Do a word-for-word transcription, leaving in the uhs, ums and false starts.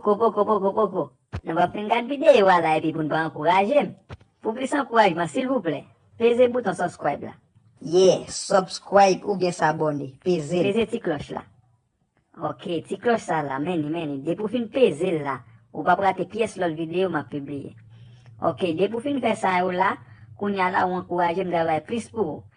Kopo, kopo, kopo, kopo. Nou p ap fin gad videyo a la epi pou n pa ankouraje m. Pou plis ankourajman, silvouplè, peze bouton subscribe la. Yeah, subscribe oubyen sabone. Peze l. Peze ti klòch la. Ok, ti klòch sa la, men li, men li. Depi w fin peze l la, ou p ap rate pyès lòt videyo m ap pibliye. Ok, depi w fin fè sa yo la, kounye a la ou ankouraje m travay plis pou ou.